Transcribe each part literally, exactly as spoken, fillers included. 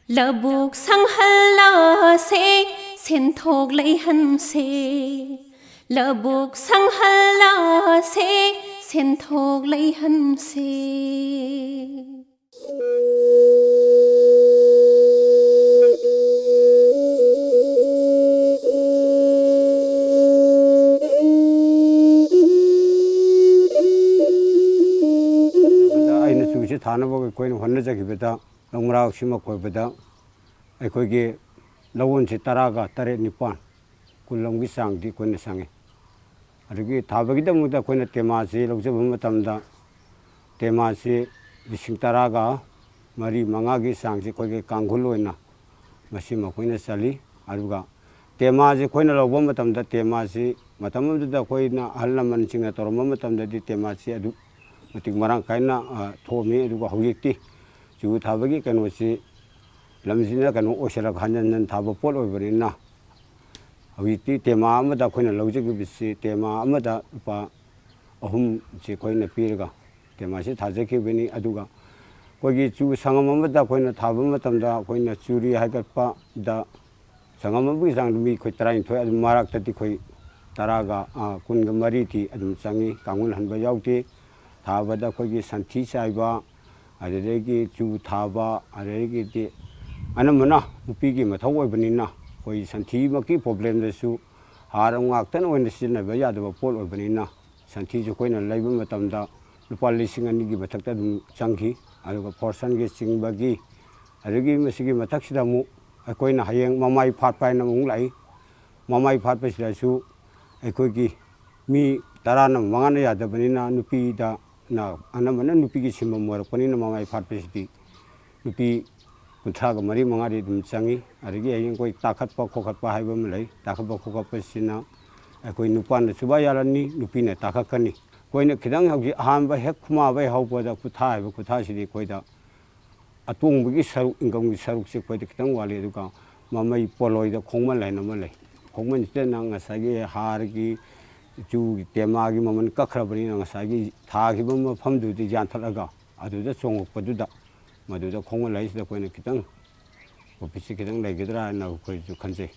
ꯂꯧꯕꯨꯛ ꯁꯪꯍꯜꯂꯁꯦ, ꯁꯦꯟꯊꯣꯛ ꯂꯩꯍꯟꯁꯦ꯫ ꯂꯧꯕꯨꯛ ꯁꯪꯍꯜꯂꯁꯦ, ꯁꯦꯟꯊꯣꯛ ꯂꯩꯍꯟꯁꯦ꯫ ꯑꯩꯅ ꯆꯨꯁꯤ ꯊꯥꯅꯕ ꯑꯩꯈꯣꯏꯅ ꯍꯣꯠꯅꯖꯈꯤꯕꯗ, ꯂꯧ ꯃꯔꯥꯛꯁꯤꯃ ꯈꯣꯏꯕꯗ ꯑꯩꯈꯣꯏꯒꯤ ꯂꯧꯍꯣꯟꯁꯤ ꯇꯔꯥꯒ ꯇꯔꯦꯠ ꯅꯤꯄꯥꯟ, ꯀꯨꯟ ꯂꯣꯝꯒꯤ ꯆꯥꯡꯗꯤ ꯑꯩꯈꯣꯏꯅ ꯆꯪꯉꯤ꯫ ꯑꯗꯒꯤ ꯊꯥꯕꯒꯤꯗꯃꯛꯇ ꯑꯩꯈꯣꯏꯅ ꯇꯦꯃꯥꯁꯤ ꯂꯧꯖꯕ ꯃꯇꯝꯗ, ꯇꯦꯃꯥꯁꯤ ꯂꯤꯁꯤꯡ ꯇꯔꯥꯒ ꯃꯔꯤ ꯃꯉꯥꯒꯤ ꯆꯥꯡꯁꯤ ꯑꯩꯈꯣꯏꯒꯤ ꯀꯥꯡꯈꯨꯜ ꯑꯣꯏꯅ ꯃꯁꯤ ꯃꯈꯣꯏꯅ ꯆꯜꯂꯤ꯫ ꯑꯗꯨꯒ ꯇꯦꯃꯥꯁꯤ ꯑꯩꯈꯣꯏꯅ ꯂꯧꯕ ꯃꯇꯝꯗ, ꯇꯦꯃꯥꯁꯤ ꯃꯇꯝ ꯑꯗꯨꯗ ꯑꯩꯈꯣꯏꯅ ꯑꯍꯜ ꯂꯃꯟꯁꯤꯡꯅ ꯇꯧꯔꯝꯕ ꯃꯇꯝꯗꯗꯤ ꯇꯦꯃꯥꯁꯤ ꯑꯗꯨꯛ ꯃꯇꯤꯛ ꯃꯔꯥꯡ ꯀꯥꯏꯅ, ꯑ, ꯊꯣꯛꯑꯝꯃꯤ꯫ ꯑꯗꯨꯒ ꯍꯧꯖꯤꯛꯇꯤ ꯆꯨ ꯊꯥꯕꯒꯤ ꯀꯩꯅꯣꯁꯤ ꯂꯝꯁꯤꯅ ꯀꯩꯅꯣ ꯑꯣꯏꯁꯜꯂꯛ, ꯍꯟꯖꯟ ꯍꯟꯖꯟ ꯊꯥꯕ ꯄꯣꯠ ꯑꯣꯏꯕꯅꯤꯅ, ꯍꯧꯖꯤꯛꯇꯤ ꯇꯦꯃꯥ ꯑꯃꯗ ꯑꯩꯈꯣꯏꯅ ꯂꯧꯖꯈꯤꯕꯁꯤ ꯇꯦꯃꯥ ꯑꯃꯗ ꯂꯨꯄꯥ ꯑꯍꯨꯝꯁꯤ ꯑꯩꯈꯣꯏꯅ ꯄꯤꯔꯒ ꯇꯦꯃꯥꯁꯤ ꯊꯥꯖꯈꯤꯕꯅꯤ꯫ ꯑꯗꯨꯒ ꯑꯩꯈꯣꯏꯒꯤ ꯆꯨ ꯁꯪꯉꯝ ꯑꯃꯗ ꯑꯩꯈꯣꯏꯅ ꯊꯥꯕ ꯃꯇꯝꯗ ꯑꯩꯈꯣꯏꯅ ꯆꯨꯔꯤ ꯍꯥꯏꯒꯠꯄꯗ ꯁꯪꯉꯝ ꯑꯃꯒꯤ ꯆꯥꯡꯗ ꯃꯤ ꯑꯩꯈꯣꯏ ꯇꯔꯥꯅꯤꯊꯣꯏ, ꯑꯗꯨꯝ ꯃꯔꯛꯇꯗꯤ ꯑꯩꯈꯣꯏ ꯇꯔꯥꯒ, ꯑ, ꯀꯨꯟꯒ ꯃꯔꯤꯗꯤ ꯑꯗꯨꯝ ꯆꯪꯉꯤ, ꯀꯥꯡꯈꯨꯜ ꯍꯟꯕ ꯌꯥꯎꯗꯦ꯫ ꯊꯥꯕꯗ ꯑꯩꯈꯣꯏꯒꯤ ꯁꯟꯊꯤ ꯆꯥꯏꯕ, ꯑꯗꯨꯗꯒꯤ ꯆꯨ ꯊꯥꯕ, ꯑꯗꯨꯗꯒꯤꯗꯤ ꯑꯅꯝꯕꯅ ꯅꯨꯄꯤꯒꯤ ꯃꯊꯧ ꯑꯣꯏꯕꯅꯤꯅ ꯑꯩꯈꯣꯏ ꯁꯟꯊꯤꯃꯛꯀꯤ problemꯗꯁꯨ ꯍꯥꯔ ꯉꯥꯛꯇꯅ ꯑꯣꯏꯅ ꯁꯤꯖꯤꯟꯅꯕ ꯌꯥꯗꯕ ꯄꯣꯠ ꯑꯣꯏꯕꯅꯤꯅ ꯁꯟꯊꯤꯁꯨ ꯑꯩꯈꯣꯏꯅ ꯂꯩꯕ ꯃꯇꯝꯗ ꯂꯨꯄꯥ ꯂꯤꯁꯤꯡ ꯑꯅꯤꯒꯤ ꯃꯊꯛꯇ ꯑꯗꯨꯝ ꯆꯪꯈꯤ꯫ ꯑꯗꯨꯒ fortuneꯒꯤ ꯆꯤꯡꯕꯒꯤ, ꯑꯗꯒꯤ ꯃꯁꯤꯒꯤ ꯃꯊꯛꯁꯤꯗ ꯑꯃꯨꯛ ꯑꯩꯈꯣꯏꯅ ꯍꯌꯦꯡ ꯃꯃꯥꯏ ꯐꯥꯠꯄ ꯍꯥꯏꯅ ꯑꯃꯨꯛ ꯂꯥꯛꯏ꯫ ꯃꯃꯥꯏ ꯐꯥꯠꯄꯁꯤꯗꯁꯨ ꯑꯩꯈꯣꯏꯒꯤ ꯃꯤ ꯇꯔꯥꯅ ꯃꯉꯥꯅ ꯌꯥꯗꯕꯅꯤꯅ ꯅꯨꯄꯤꯗ ꯅ ꯑꯅꯝꯕꯅ ꯅꯨꯄꯤꯒꯤ ꯁꯤꯟꯐꯝ ꯑꯣꯏꯔꯛꯄꯅꯤꯅ ꯃꯃꯥꯏ ꯐꯥꯠꯄꯁꯤꯗꯤ ꯅꯨꯄꯤ ꯀꯨꯟꯊ꯭ꯔꯥꯒ ꯃꯔꯤ ꯃꯉꯥꯗꯤ ꯑꯗꯨꯝ ꯆꯪꯉꯤ꯫ ꯑꯗꯒꯤ ꯍꯌꯦꯡ ꯑꯩꯈꯣꯏ ꯇꯥꯈꯠꯄ ꯈꯣꯀꯠꯄ ꯍꯥꯏꯕ ꯑꯃ ꯂꯩ꯫ ꯇꯥꯈꯠꯄ ꯈꯣꯀꯠꯄꯁꯤꯅ ꯑꯩꯈꯣꯏ ꯅꯨꯄꯥꯅ ꯁꯨꯕ ꯌꯥꯔꯅꯤ, ꯅꯨꯄꯤꯅ ꯇꯥꯈꯠꯀꯅꯤ꯫ ꯑꯩꯈꯣꯏꯅ ꯈꯤꯇꯪ ꯍꯧꯖꯤꯛ ꯑꯍꯥꯟꯕ ꯍꯦꯛ ꯈꯨꯃꯥꯕ ꯍꯦꯛ ꯍꯧꯕꯗ ꯈꯨꯠꯊꯥ ꯍꯥꯏꯕ ꯈꯨꯠꯊꯥꯁꯤꯗꯤ ꯑꯩꯈꯣꯏꯗ ꯑꯇꯣꯡꯕꯒꯤ ꯁꯔꯨꯛ, incomeꯒꯤ ꯁꯔꯨꯛꯁꯦ ꯑꯩꯈꯣꯏꯗ ꯈꯤꯇꯪ ꯋꯥꯠꯂꯤ꯫ ꯑꯗꯨꯒ ꯃꯃꯩ ꯄꯣꯂꯣꯏꯗ ꯈꯣꯡꯃꯜ ꯍꯥꯏꯅ ꯑꯃ ꯂꯩ꯫ ꯈꯣꯡꯃꯜꯁꯤꯗꯅ ꯉꯁꯥꯏꯒꯤ ꯍꯥꯔꯒꯤ, ꯆꯨꯒꯤ, ꯇꯦꯃꯥꯒꯤ ꯃꯃꯜ ꯀꯛꯈ꯭ꯔꯕꯅꯤꯅ ꯉꯁꯥꯏꯒꯤ ꯊꯥꯈꯤꯕ ꯃꯐꯝꯗꯨꯗꯤ ꯌꯥꯟꯊꯠꯂꯒ ꯑꯗꯨꯗ ꯆꯣꯡꯉꯛꯄꯗꯨꯗ ꯃꯗꯨꯗ ꯈꯣꯡꯃꯜ ꯍꯥꯏꯁꯤꯗ ꯑꯩꯈꯣꯏꯅ ꯈꯤꯇꯪ ꯄ꯭ꯔꯣꯐꯤꯠꯁꯤ ꯈꯤꯇꯪ ꯂꯩꯒꯗ꯭ꯔꯥ ꯍꯥꯏꯅ ꯑꯩꯈꯣꯏꯁꯨ ꯈꯟꯖꯩ꯫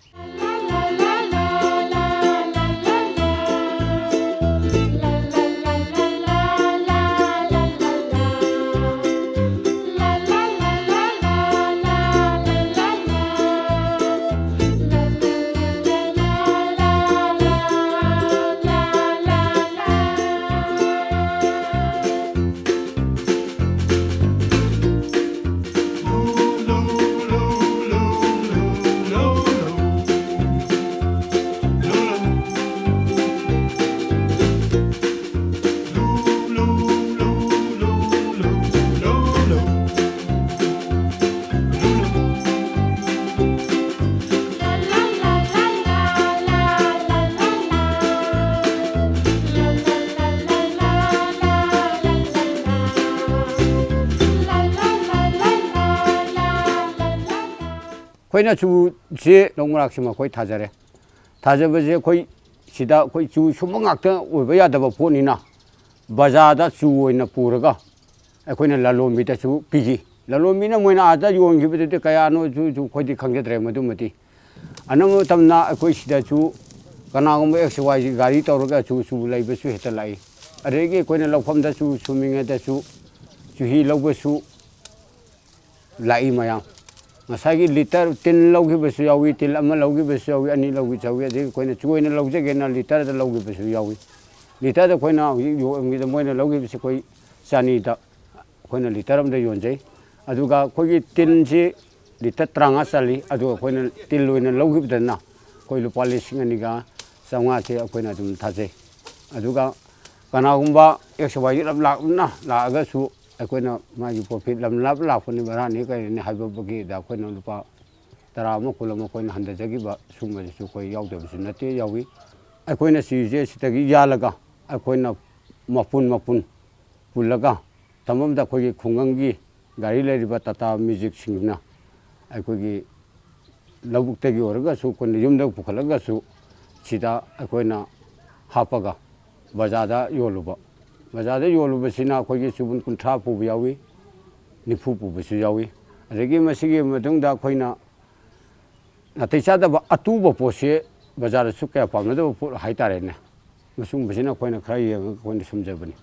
ꯑꯩꯈꯣꯏꯅ ꯆꯨꯁꯦ ꯂꯧ ꯃꯔꯥꯛꯁꯤꯃ ꯑꯩꯈꯣꯏ ꯊꯥꯖꯔꯦ꯫ ꯊꯥꯖꯕꯁꯦ ꯑꯩꯈꯣꯏ ꯁꯤꯗ ꯑꯩꯈꯣꯏ ꯆꯨ ꯁꯨꯝꯕ ꯉꯥꯛꯇ ꯑꯣꯏꯕ ꯌꯥꯗꯕ ꯄꯣꯠꯅꯤꯅ, ꯕꯖꯥꯔꯗ ꯆꯨ ꯑꯣꯏꯅ ꯄꯨꯔꯒ ꯑꯩꯈꯣꯏꯅ ꯂꯂꯣꯟꯕꯤꯗꯁꯨ ꯄꯤꯈꯤ꯫ ꯂꯂꯣꯟꯕꯤꯅ ꯃꯣꯏꯅ ꯑꯥꯗ ꯌꯣꯟꯈꯤꯕꯗꯨꯗꯤ ꯀꯌꯥꯅꯣꯁꯨ ꯑꯩꯈꯣꯏꯗꯤ ꯈꯪꯖꯗ꯭ꯔꯦ꯫ ꯃꯗꯨꯃꯗꯤ ꯑꯅꯝꯕ ꯃꯇꯝꯗ ꯑꯩꯈꯣꯏ ꯁꯤꯗꯁꯨ ꯀꯅꯥꯒꯨꯝꯕ ꯑꯦꯛꯁ ꯋꯥꯏ ꯒꯥꯔꯤ ꯇꯧꯔꯒꯁꯨ ꯆꯨ ꯂꯩꯕꯁꯨ ꯍꯦꯛꯇ ꯂꯥꯛꯏ꯫ ꯑꯗꯒꯤ ꯑꯩꯈꯣꯏꯅ ꯂꯧꯐꯝꯗꯁꯨ, ꯁꯨꯝꯃꯤꯉꯩꯗꯁꯨ ꯆꯨꯍꯤ ꯂꯧꯕꯁꯨ ꯂꯥꯛꯏ ꯃꯌꯥꯝ꯫ ꯉꯁꯥꯏꯒꯤ ꯂꯤꯇꯔ ꯇꯤꯟ ꯂꯧꯈꯤꯕꯁꯨ ꯌꯥꯎꯏ, ꯇꯤꯟ ꯑꯃ ꯂꯧꯈꯤꯕꯁꯨ ꯌꯥꯎꯏ, ꯑꯅꯤ ꯂꯧꯈꯤꯕꯁꯨ ꯌꯥꯎꯏ꯫ ꯑꯗꯒꯤ ꯑꯩꯈꯣꯏꯅ ꯆꯨ ꯑꯣꯏꯅ ꯂꯧꯖꯒꯦꯅ ꯂꯤꯇꯔꯗ ꯂꯧꯈꯤꯕꯁꯨ ꯌꯥꯎꯏ꯫ ꯂꯤꯇꯔꯗ ꯑꯩꯈꯣꯏꯅ ꯍꯧꯖꯤꯛ ꯌꯣꯟꯕꯗ ꯃꯣꯏꯅ ꯂꯧꯈꯤꯕꯁꯤ ꯑꯩꯈꯣꯏ ꯆꯅꯤꯗ ꯑꯩꯈꯣꯏꯅ ꯂꯤꯇꯔ ꯑꯃꯗ ꯌꯣꯟꯖꯩ꯫ ꯑꯗꯨꯒ ꯑꯩꯈꯣꯏꯒꯤ ꯇꯤꯟꯁꯤ ꯂꯤꯇꯔ ꯇꯔꯥꯃꯉꯥ ꯆꯜꯂꯤ꯫ ꯑꯗꯨꯒ ꯑꯩꯈꯣꯏꯅ ꯇꯤꯜ ꯑꯣꯏꯅ ꯂꯧꯈꯤꯕꯗꯅ ꯑꯩꯈꯣꯏ ꯂꯨꯄꯥ ꯂꯤꯁꯤꯡ ꯑꯅꯤꯒ ꯆꯥꯝꯃꯉꯥꯁꯦ ꯑꯩꯈꯣꯏꯅ ꯑꯗꯨꯝ ꯊꯥꯖꯩ꯫ ꯑꯗꯨꯒ ꯀꯅꯥꯒꯨꯝꯕ ꯑꯦꯛꯁ ꯋꯥꯏ ꯂꯝ ꯂꯥꯞꯅ ꯂꯥꯛꯑꯒꯁꯨ ꯑꯩꯈꯣꯏꯅ ꯃꯥꯒꯤ ꯄ꯭ꯔꯣꯐꯤꯠ ꯂꯝ ꯂꯥꯞ ꯂꯥꯛꯄꯅꯤ, ꯚꯔꯥꯅꯤ ꯀꯔꯤꯅꯤ ꯍꯥꯏꯕꯒꯤꯗ ꯑꯩꯈꯣꯏꯅ ꯂꯨꯄꯥ ꯇꯔꯥ ꯑꯃ, ꯀꯨꯟ ꯑꯃ ꯑꯩꯈꯣꯏꯅ ꯍꯟꯊꯖꯈꯤꯕ ꯁꯨꯝꯕꯁꯤꯁꯨ ꯑꯩꯈꯣꯏ ꯌꯥꯎꯗꯕꯁꯨ ꯅꯠꯇꯦ, ꯌꯥꯎꯏ꯫ ꯑꯩꯈꯣꯏꯅ ꯆꯨꯁꯦ ꯁꯤꯗꯒꯤ ꯌꯥꯜꯂꯒ ꯑꯩꯈꯣꯏꯅ ꯃꯄꯨꯟ ꯃꯄꯨꯟ ꯄꯨꯜꯂꯒ ꯊꯝꯐꯝꯗ ꯑꯩꯈꯣꯏꯒꯤ ꯈꯨꯡꯒꯪꯒꯤ ꯒꯥꯔꯤ ꯂꯩꯔꯤꯕ ꯇꯥꯇꯥ ꯃꯦꯖꯤꯛꯁꯤꯡꯅ ꯑꯩꯈꯣꯏꯒꯤ ꯂꯧꯕꯨꯛꯇꯒꯤ ꯑꯣꯏꯔꯒꯁꯨ ꯑꯩꯈꯣꯏꯅ ꯌꯨꯝꯗ ꯄꯨꯈꯠꯂꯒꯁꯨ ꯁꯤꯗ ꯑꯩꯈꯣꯏꯅ ꯍꯥꯞꯄꯒ ꯕꯖꯥꯔꯗ ꯌꯣꯜꯂꯨꯕ꯫ ꯕꯖꯥꯔꯗ ꯌꯣꯜꯂꯨꯕꯁꯤꯅ ꯑꯩꯈꯣꯏꯒꯤ ꯆꯨꯕꯨꯟ ꯀꯨꯟꯊ꯭ꯔꯥ ꯄꯨꯕ ꯌꯥꯎꯏ, ꯅꯤꯐꯨ ꯄꯨꯕꯁꯨ ꯌꯥꯎꯏ꯫ ꯑꯗꯒꯤ ꯃꯁꯤꯒꯤ ꯃꯇꯨꯡꯗ ꯑꯩꯈꯣꯏꯅ ꯅꯥꯇꯩ ꯆꯥꯗꯕ ꯑꯇꯨꯕ ꯄꯣꯠꯁꯦ ꯕꯖꯥꯔꯗꯁꯨ ꯀꯌꯥ ꯄꯥꯝꯅꯗꯕ ꯄꯣꯠ ꯍꯥꯏꯇꯥꯔꯦꯅꯦ꯫ ꯃꯁꯤꯒꯨꯝꯕꯁꯤꯅ ꯑꯩꯈꯣꯏꯅ ꯈꯔ ꯌꯦꯡꯉꯒ ꯑꯩꯈꯣꯏꯅ ꯁꯨꯝꯖꯕꯅꯤ꯫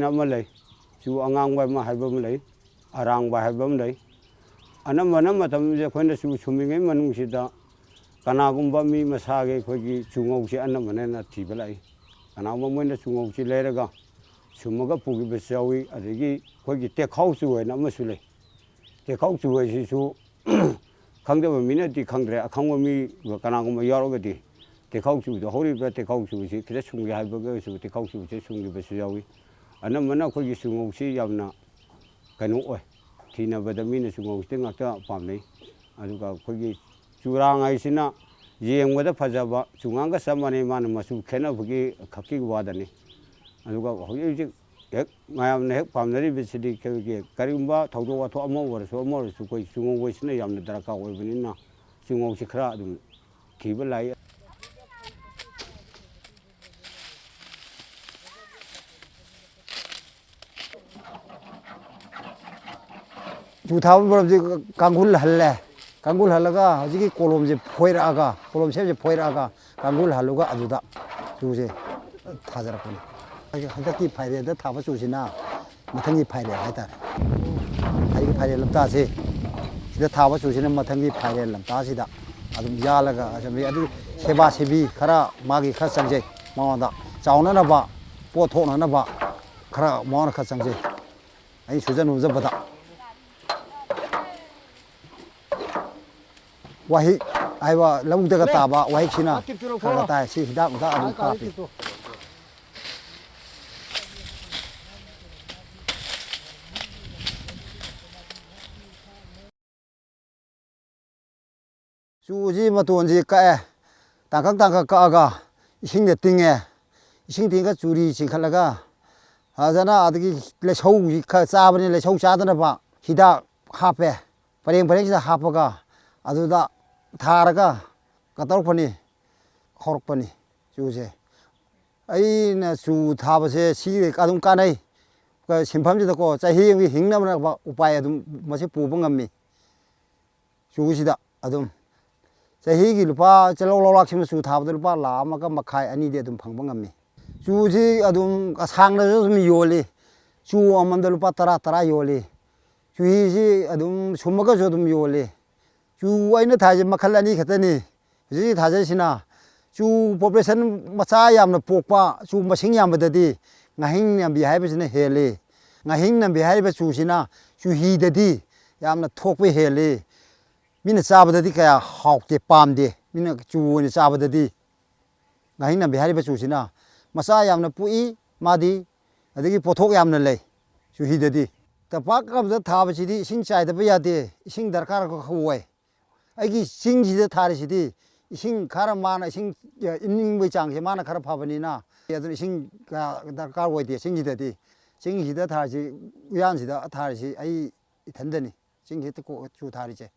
ꯑꯃ ꯂꯩ, ꯆꯨ ꯑꯉꯥꯡꯕ ꯑꯃ ꯍꯥꯏꯕ ꯑꯃ ꯂꯩ, ꯑꯔꯥꯡꯕ ꯍꯥꯏꯕ ꯑꯃ ꯂꯩ꯫ ꯑꯅꯝꯕꯅ ꯃꯇꯝꯁꯦ ꯑꯩꯈꯣꯏꯅ ꯆꯨ ꯁꯨꯝꯃꯤꯉꯩ ꯃꯅꯨꯡꯁꯤꯗ ꯀꯅꯥꯒꯨꯝꯕ ꯃꯤ ꯃꯁꯥꯒꯤ ꯑꯩꯈꯣꯏꯒꯤ ꯆꯨꯉꯧꯁꯦ ꯑꯅꯝꯕꯅ ꯊꯤꯕ ꯂꯥꯛꯏ꯫ ꯀꯅꯥꯒꯨꯝꯕ ꯃꯣꯏꯅ ꯆꯨꯉꯧꯁꯤ ꯂꯩꯔꯒ ꯁꯨꯝꯃꯒ ꯄꯨꯈꯤꯕꯁꯨ ꯌꯥꯎꯏ꯫ ꯑꯗꯒꯤ ꯑꯩꯈꯣꯏꯒꯤ ꯇꯦꯛꯈꯥꯎ ꯆꯨ ꯍꯥꯏꯅ ꯑꯃꯁꯨ ꯂꯩ꯫ ꯇꯦꯛꯈꯥꯎ ꯆꯨ ꯍꯥꯏꯁꯤꯁꯨ ꯈꯪꯗꯕ ꯃꯤꯅꯗꯤ ꯈꯪꯗ꯭ꯔꯦ, ꯑꯈꯪꯕ ꯃꯤ ꯀꯅꯥꯒꯨꯝꯕ ꯌꯥꯎꯔꯒꯗꯤ ꯇꯦꯛꯈꯥꯎ ꯆꯨꯗꯣ, ꯍꯧꯔꯤꯕ ꯇꯦꯛꯈꯥꯎ ꯆꯨꯁꯤ ꯈꯤꯇ ꯁꯨꯝꯒꯦ ꯍꯥꯏꯕꯒꯁꯨ ꯇꯦꯛꯈꯥꯎ ꯆꯨꯁꯦ ꯁꯨꯝꯈꯤꯕꯁꯨ ꯌꯥꯎꯏ꯫ ꯑꯅꯝꯕꯅ ꯑꯩꯈꯣꯏꯒꯤ ꯆꯨꯉꯧꯁꯤ ꯌꯥꯝꯅ ꯀꯩꯅꯣ ꯑꯣꯏ, ꯊꯤꯅꯕꯗ ꯃꯤꯅ ꯆꯨꯉꯧꯁꯤꯗ ꯉꯥꯛꯇ ꯄꯥꯝꯅꯩ꯫ ꯑꯗꯨꯒ ꯑꯩꯈꯣꯏꯒꯤ ꯆꯨꯔꯥꯡ ꯍꯥꯏꯁꯤꯅ ꯌꯦꯡꯕꯗ ꯐꯖꯕ, ꯆꯨꯉꯥꯡꯒ ꯆꯞ ꯃꯥꯟꯅꯩ, ꯃꯥꯅ ꯃꯆꯨ ꯈꯦꯠꯅꯕꯒꯤ ꯈꯛꯀꯤ ꯋꯥꯗꯅꯤ꯫ ꯑꯗꯨꯒ ꯍꯧꯖꯤꯛ ꯍꯧꯖꯤꯛ ꯍꯦꯛ ꯃꯌꯥꯝꯅ ꯍꯦꯛ ꯄꯥꯝꯅꯔꯤꯕꯁꯤꯗꯤ ꯑꯩꯈꯣꯏꯒꯤ ꯀꯔꯤꯒꯨꯝꯕ ꯊꯧꯗꯣꯛ ꯋꯥꯊꯣꯛ ꯑꯃ ꯑꯣꯏꯔꯁꯨ ꯑꯃ ꯑꯣꯏꯔꯁꯨ ꯑꯩꯈꯣꯏ ꯆꯨꯉꯧ ꯍꯥꯏꯁꯤꯅ ꯌꯥꯝꯅ ꯗꯔꯀꯥꯔ ꯑꯣꯏꯕꯅꯤꯅ ꯆꯨꯉꯧꯁꯤ ꯈꯔ ꯑꯗꯨꯝ ꯊꯤꯕ ꯂꯥꯛꯏ꯫ ꯆꯨ ꯊꯥꯕ ꯃꯇꯝꯁꯤ ꯀꯥꯡꯈꯨꯜ ꯍꯜꯂꯦ꯫ ꯀꯥꯡꯈꯨꯜ ꯍꯜꯂꯒ ꯍꯧꯖꯤꯛꯀꯤ ꯀꯣꯂꯣꯝꯁꯦ ꯐꯣꯏꯔꯛꯑꯒ, ꯀꯣꯂꯣꯝ ꯁꯦꯝꯁꯦ ꯐꯣꯏꯔꯛꯑꯒ ꯀꯥꯡꯈꯨꯜ ꯍꯜꯂꯒ ꯑꯗꯨꯗ ꯆꯨꯁꯦ ꯊꯥꯖꯔꯛꯄꯅꯤ꯫ ꯍꯟꯗꯛꯀꯤ ꯐꯥꯏꯔꯦꯜꯗ ꯊꯥꯕ ꯆꯨꯁꯤꯅ ꯃꯊꯪꯒꯤ ꯐꯥꯏꯔꯦꯜ ꯍꯥꯏꯇꯥꯔꯦ꯫ ꯍꯥꯏꯔꯤꯕ ꯐꯥꯏꯔꯦꯜ ꯂꯝꯇꯥꯁꯦ ꯁꯤꯗ ꯊꯥꯕ ꯆꯨꯁꯤꯅ ꯃꯊꯪꯒꯤ ꯐꯥꯏꯔꯦꯜ ꯂꯝꯇꯥꯁꯤꯗ ꯑꯗꯨꯝ ꯌꯥꯜꯂꯒ, ꯑꯗꯨ ꯁꯦꯕꯥ ꯁꯦꯕꯤ ꯈꯔ ꯃꯥꯒꯤ ꯈꯔ ꯆꯪꯖꯩ꯫ ꯃꯉꯣꯟꯗ ꯆꯥꯎꯅꯅꯕ, ꯄꯣꯠ ꯊꯣꯛꯅꯅꯕ ꯈꯔ ꯃꯉꯣꯟꯗ ꯈꯔ ꯆꯪꯖꯩ꯫ ꯑꯩ ꯁꯨꯖ ꯅꯣꯝꯖꯕꯗ ꯋꯥꯍꯤꯛ ꯍꯥꯏꯕ ꯂꯧꯗꯒ ꯇꯥꯕ ꯋꯥꯍꯤꯛꯁꯤꯅ ꯈꯔ ꯈꯔ ꯇꯥꯏ꯫ ꯁꯤ ꯍꯤꯗꯥꯛ ꯅꯨꯡꯗꯥꯛ ꯑꯗꯨꯝ ꯀꯥꯞꯄꯤ꯫ ꯆꯨꯁꯤ ꯃꯇꯣꯟꯁꯤ ꯀꯛꯑꯦ, ꯇꯥꯡꯀꯛ ꯇꯥꯡꯀꯛ ꯀꯛꯑꯒ ꯏꯁꯤꯡꯗ ꯇꯤꯡꯉꯦ꯫ ꯏꯁꯤꯡ ꯇꯤꯡꯉꯒ ꯆꯨꯔꯤ ꯆꯤꯡꯈꯠꯂꯒ ꯐꯖꯅ, ꯑꯗꯒꯤ ꯂꯩꯁꯧꯁꯤ ꯈꯔ ꯆꯥꯕꯅꯤ, ꯂꯩꯁꯧ ꯆꯥꯗꯅꯕ ꯍꯤꯗꯥꯛ ꯍꯥꯞꯄꯦ꯫ ꯄꯔꯦꯡ ꯄꯔꯦꯡꯁꯤꯗ ꯍꯥꯞꯄꯒ ꯑꯗꯨꯗ ꯊꯥꯔꯒ ꯀꯩꯗꯧꯔꯛꯄꯅꯤ, ꯍꯧꯔꯛꯄꯅꯤ ꯆꯨꯁꯦ꯫ ꯑꯩꯅ ꯆꯨ ꯊꯥꯕꯁꯦ ꯁꯤ ꯑꯗꯨꯝ ꯀꯥꯟꯅꯩ꯫ ꯁꯤꯟꯐꯝꯁꯤꯗꯀꯣ ꯆꯍꯤ ꯑꯃꯒꯤ ꯍꯤꯡꯅꯕ ꯎꯄꯥꯏ ꯑꯗꯨꯝ ꯃꯁꯤ ꯄꯨꯕ ꯉꯝꯃꯤ꯫ ꯆꯨꯁꯤꯗ ꯑꯗꯨꯝ ꯆꯍꯤꯒꯤ ꯂꯨꯄꯥ ꯆꯦꯂꯧ ꯂꯧꯔꯥꯛꯁꯤꯃ ꯆꯨ ꯊꯥꯕꯗ ꯂꯨꯄꯥ ꯂꯥꯈ ꯑꯃꯒ ꯃꯈꯥꯏ, ꯑꯅꯤꯗꯤ ꯑꯗꯨꯝ ꯐꯪꯕ ꯉꯝꯃꯤ꯫ ꯆꯨꯁꯤ ꯑꯗꯨꯝ ꯑꯁꯥꯡꯅꯁꯨ ꯑꯗꯨꯝ ꯌꯣꯜꯂꯤ, ꯆꯨ ꯑꯃꯃꯝꯗ ꯂꯨꯄꯥ ꯇꯔꯥ ꯇꯔꯥ ꯌꯣꯜꯂꯤ꯫ ꯆꯨꯍꯤꯁꯤ ꯑꯗꯨꯝ ꯁꯨꯝꯃꯒꯁꯨ ꯑꯗꯨꯝ ꯌꯣꯜꯂꯤ꯫ ꯆꯨ ꯑꯩꯅ ꯊꯥꯏꯁꯦ ꯃꯈꯜ ꯑꯅꯤ ꯈꯛꯇꯅꯤ꯫ ꯍꯧꯖꯤꯛ ꯍꯧꯖꯤꯛ ꯊꯥꯖꯔꯤꯁꯤꯅ ꯆꯨ population ꯃꯆꯥ ꯌꯥꯝꯅ ꯄꯣꯛꯄ, ꯆꯨ ꯃꯁꯤꯡ ꯌꯥꯝꯕꯗꯗꯤ ꯉꯥꯍꯤꯡ ꯅꯝꯕꯤ ꯍꯥꯏꯕꯁꯤꯅ ꯍꯦꯜꯂꯤ꯫ ꯉꯥꯍꯤꯡ ꯅꯝꯕꯤ ꯍꯥꯏꯔꯤꯕ ꯆꯨꯁꯤꯅ ꯆꯨꯍꯤꯗꯗꯤ ꯌꯥꯝꯅ ꯊꯣꯛꯄ ꯍꯦꯜꯂꯤ꯫ ꯃꯤꯅ ꯆꯥꯕꯗꯗꯤ ꯀꯌꯥ ꯍꯥꯎꯇꯦ, ꯄꯥꯝꯗꯦ꯫ ꯃꯤꯅ ꯆꯨ ꯑꯣꯏꯅ ꯆꯥꯕꯗꯗꯤ ꯉꯥꯍꯤꯡ ꯅꯝꯕꯤ ꯍꯥꯏꯔꯤꯕ ꯆꯨꯁꯤꯅ ꯃꯆꯥ ꯌꯥꯝꯅ ꯄꯣꯛꯏ, ꯃꯥꯗꯤ, ꯑꯗꯒꯤ ꯄꯣꯠꯊꯣꯛ ꯌꯥꯝꯅ ꯂꯩ ꯆꯨꯍꯤꯗꯗꯤ꯫ ꯇꯝꯄꯥꯛ ꯑꯃꯗ ꯊꯥꯕꯁꯤꯗꯤ ꯏꯁꯤꯡ ꯆꯥꯏꯗꯕ ꯌꯥꯗꯦ, ꯏꯁꯤꯡ ꯗꯔꯀꯥꯔ ꯑꯣꯏ꯫ ꯑꯩꯒꯤ ꯆꯤꯡꯁꯤꯗ ꯊꯥꯔꯤꯁꯤꯗꯤ ꯏꯁꯤꯡ ꯈꯔ ꯃꯥꯅ ꯏꯁꯤꯡ, ꯑ, ꯏꯟꯅꯤꯡꯕꯒꯤ ꯆꯥꯡꯁꯦ ꯃꯥꯅ ꯈꯔ ꯐꯕꯅꯤꯅ, ꯑꯗꯨꯅ ꯏꯁꯤꯡ ꯀꯌꯥ ꯗꯔꯀꯥꯔ ꯑꯣꯏꯗꯦ ꯆꯤꯡꯁꯤꯗꯗꯤ꯫ ꯆꯤꯡꯁꯤꯗ ꯊꯥꯔꯤꯁꯤ, ꯎꯌꯥꯟꯁꯤꯗ ꯊꯥꯔꯤꯁꯤ ꯑꯩ ꯏꯊꯟꯗꯅꯤ, ꯆꯤꯡꯁꯤꯗ ꯀꯣ-, ꯆꯨ ꯊꯥꯔꯤꯁꯦ꯫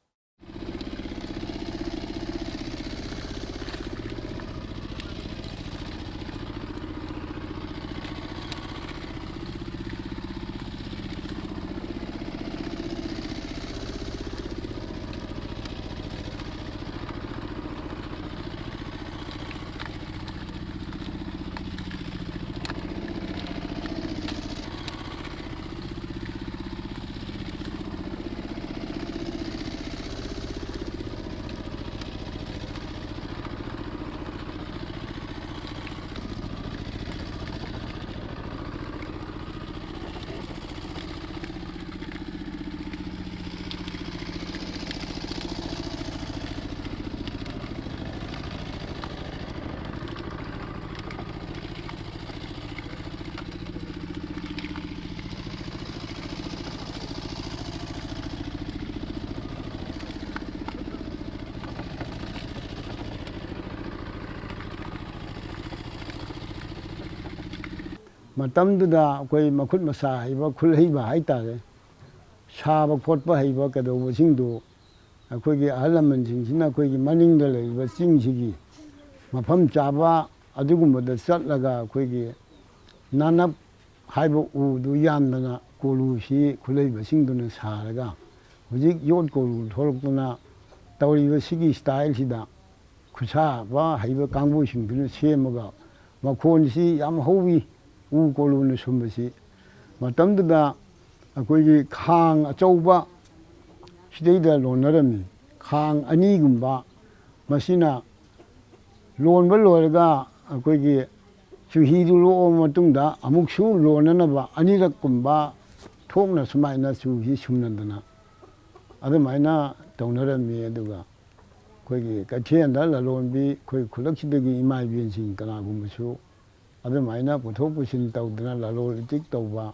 ꯃꯇꯝꯗꯨꯗ ꯑꯩꯈꯣꯏ ꯃꯈꯨꯠ ꯃꯁꯥ ꯍꯩꯕ, ꯈꯨꯠ ꯍꯩꯕ ꯍꯥꯏꯇꯥꯔꯦ, ꯁꯥꯕ ꯈꯣꯠꯄ ꯍꯩꯕ ꯀꯩꯗꯧꯕꯁꯤꯡꯗꯨ ꯑꯩꯈꯣꯏꯒꯤ ꯑꯍꯜ ꯂꯃꯟꯁꯤꯡꯁꯤꯅ ꯑꯩꯈꯣꯏꯒꯤ ꯃꯅꯤꯡꯗ ꯂꯩꯔꯤꯕ ꯆꯤꯡꯁꯤꯒꯤ ꯃꯐꯝ ꯆꯥꯕ ꯑꯗꯨꯒꯨꯝꯕꯗ ꯆꯠꯂꯒ ꯑꯩꯈꯣꯏꯒꯤ ꯅꯥꯅꯞ ꯍꯥꯏꯕ ꯎꯗꯨ ꯌꯥꯟꯗꯅ ꯀꯣꯂꯨꯁꯤ ꯈꯨꯠꯍꯩꯕꯁꯤꯡꯗꯨꯅ ꯁꯥꯔꯒ ꯍꯧꯖꯤꯛ ꯌꯣꯠ ꯀꯣꯂꯨ ꯊꯣꯛꯂꯛꯇꯨꯅ ꯇꯧꯔꯤꯕ ꯁꯤꯒꯤ ꯁ꯭ꯇꯥꯏꯜꯁꯤꯗ ꯈꯨꯠꯁꯥꯕ ꯍꯩꯕ ꯀꯥꯡꯕꯨꯁꯤꯡꯗꯨꯅ ꯁꯦꯝꯃꯒ ꯃꯈꯣꯟꯁꯤ ꯌꯥꯝ ꯍꯧꯋꯤ꯫ ꯎ ꯀꯣꯂꯨꯅ ꯁꯨꯝꯕꯁꯤ ꯃꯇꯝꯗꯨꯗ ꯑꯩꯈꯣꯏꯒꯤ ꯈꯥꯡ ꯑꯆꯧꯕ ꯁꯤꯗꯩꯗ ꯂꯣꯟꯅꯔꯝꯃꯤ꯫ ꯈꯥꯡ ꯑꯅꯤꯒꯨꯝꯕ, ꯃꯁꯤꯅ ꯂꯣꯟꯕ ꯂꯣꯏꯔꯒ ꯑꯩꯈꯣꯏꯒꯤ ꯆꯨꯍꯤꯗꯨ ꯂꯣꯛꯑꯕ ꯃꯇꯨꯡꯗ ꯑꯃꯨꯛꯁꯨ ꯂꯣꯟꯅꯅꯕ ꯑꯅꯤꯔꯛꯀꯨꯝꯕ ꯊꯣꯛꯅ ꯁꯨꯃꯥꯏꯅ ꯆꯨꯍꯤ ꯁꯨꯝꯅꯗꯅ ꯑꯗꯨꯃꯥꯏꯅ ꯇꯧꯅꯔꯝꯃꯤ꯫ ꯑꯗꯨꯒ ꯑꯩꯈꯣꯏꯒꯤ ꯀꯩꯊꯦꯜꯗ ꯂꯂꯣꯟꯕꯤ, ꯑꯩꯈꯣꯏ ꯈꯨꯜꯂꯛꯁꯤꯗꯒꯤ ꯏꯃꯥ ꯏꯕꯦꯟꯁꯤꯡ ꯀꯅꯥꯒꯨꯝꯕꯁꯨ ꯑꯗꯨꯃꯥꯏꯅ ꯄꯨꯊꯣꯛ ꯄꯨꯁꯤꯟ ꯇꯧꯗꯅ, ꯂꯂꯣꯟ ꯏꯇꯤꯛ ꯇꯧꯕ,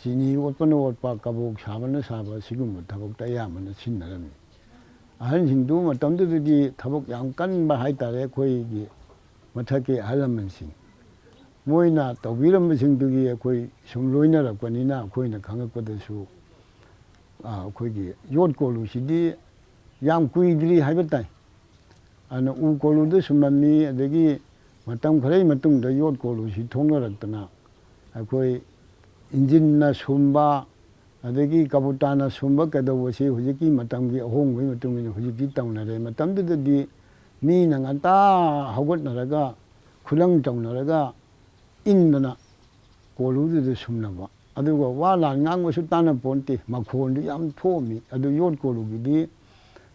ꯆꯤꯅꯤ ꯑꯣꯠꯄꯅ ꯑꯣꯠꯄ, ꯀꯕꯣꯛ ꯁꯥꯕꯅ ꯁꯥꯕ, ꯁꯤꯒꯨꯝꯕ ꯊꯕꯛꯇ ꯑꯌꯥꯝꯕꯅ ꯁꯤꯖꯤꯟꯅꯔꯝꯃꯤ꯫ ꯑꯍꯟꯁꯤꯡꯗꯨ ꯃꯇꯝꯗꯨꯗꯗꯤ ꯊꯕꯛ ꯌꯥꯝ ꯀꯟꯕ ꯍꯥꯏꯇꯥꯔꯦ, ꯑꯩꯈꯣꯏꯒꯤ ꯃꯊꯛꯀꯤ ꯑꯍꯜ ꯂꯃꯟꯁꯤꯡ ꯃꯣꯏꯅ ꯇꯧꯕꯤꯔꯝꯕꯁꯤꯡꯗꯨꯒꯤ ꯑꯩꯈꯣꯏ ꯁꯨꯝ ꯂꯣꯏꯅꯔꯛꯄꯅꯤꯅ, ꯑꯩꯈꯣꯏꯅ ꯈꯪꯉꯛꯄꯗꯁꯨ, ꯑ, ꯑꯩꯈꯣꯏꯒꯤ ꯌꯣꯠ ꯀꯣꯜꯂꯨꯁꯤꯗꯤ ꯌꯥꯝ ꯀꯨꯏꯗ꯭ꯔꯤ ꯍꯥꯏꯕ ꯇꯥꯏ꯫ ꯑꯗꯨꯅ ꯎ ꯀꯣꯜꯂꯨꯗ ꯁꯨꯝꯃꯝꯃꯤ, ꯑꯗꯒꯤ ꯃꯇꯝ ꯈꯔꯒꯤ ꯃꯇꯨꯡꯗ ꯌꯣꯠ ꯀꯣꯜꯂꯨꯁꯤ ꯊꯣꯛꯅꯔꯛꯇꯅ ꯑꯩꯈꯣꯏ ꯏꯟꯖꯤꯟꯅ ꯁꯨꯝꯕ, ꯑꯗꯒꯤ ꯀꯕꯨꯇꯥꯅ ꯁꯨꯝꯕ ꯀꯩꯗꯧꯕꯁꯤ ꯍꯧꯖꯤꯛꯀꯤ ꯃꯇꯝꯒꯤ ꯑꯍꯣꯡꯕꯒꯤ ꯃꯇꯨꯡ ꯏꯟꯅ ꯍꯧꯖꯤꯛꯇꯤ ꯇꯧꯅꯔꯦ꯫ ꯃꯇꯝꯗꯨꯗꯗꯤ ꯃꯤꯅ ꯉꯟꯇꯥ ꯍꯧꯒꯠꯅꯔꯒ, ꯈꯨꯂꯪ ꯇꯧꯅꯔꯒ ꯏꯟꯗꯅ ꯀꯣꯜꯂꯨꯗꯨꯗ ꯁꯨꯝꯅꯕ꯫ ꯑꯗꯨꯒ ꯋꯥ ꯂꯥꯟ ꯉꯥꯡꯕꯁꯨ ꯇꯥꯟꯅ ꯄꯣꯟꯇꯦ, ꯃꯈꯣꯟꯗꯨ ꯌꯥꯝ ꯊꯣꯛꯑꯝꯃꯤ꯫ ꯑꯗꯨ ꯌꯣꯠ ꯀꯣꯜꯂꯨꯒꯤꯗꯤ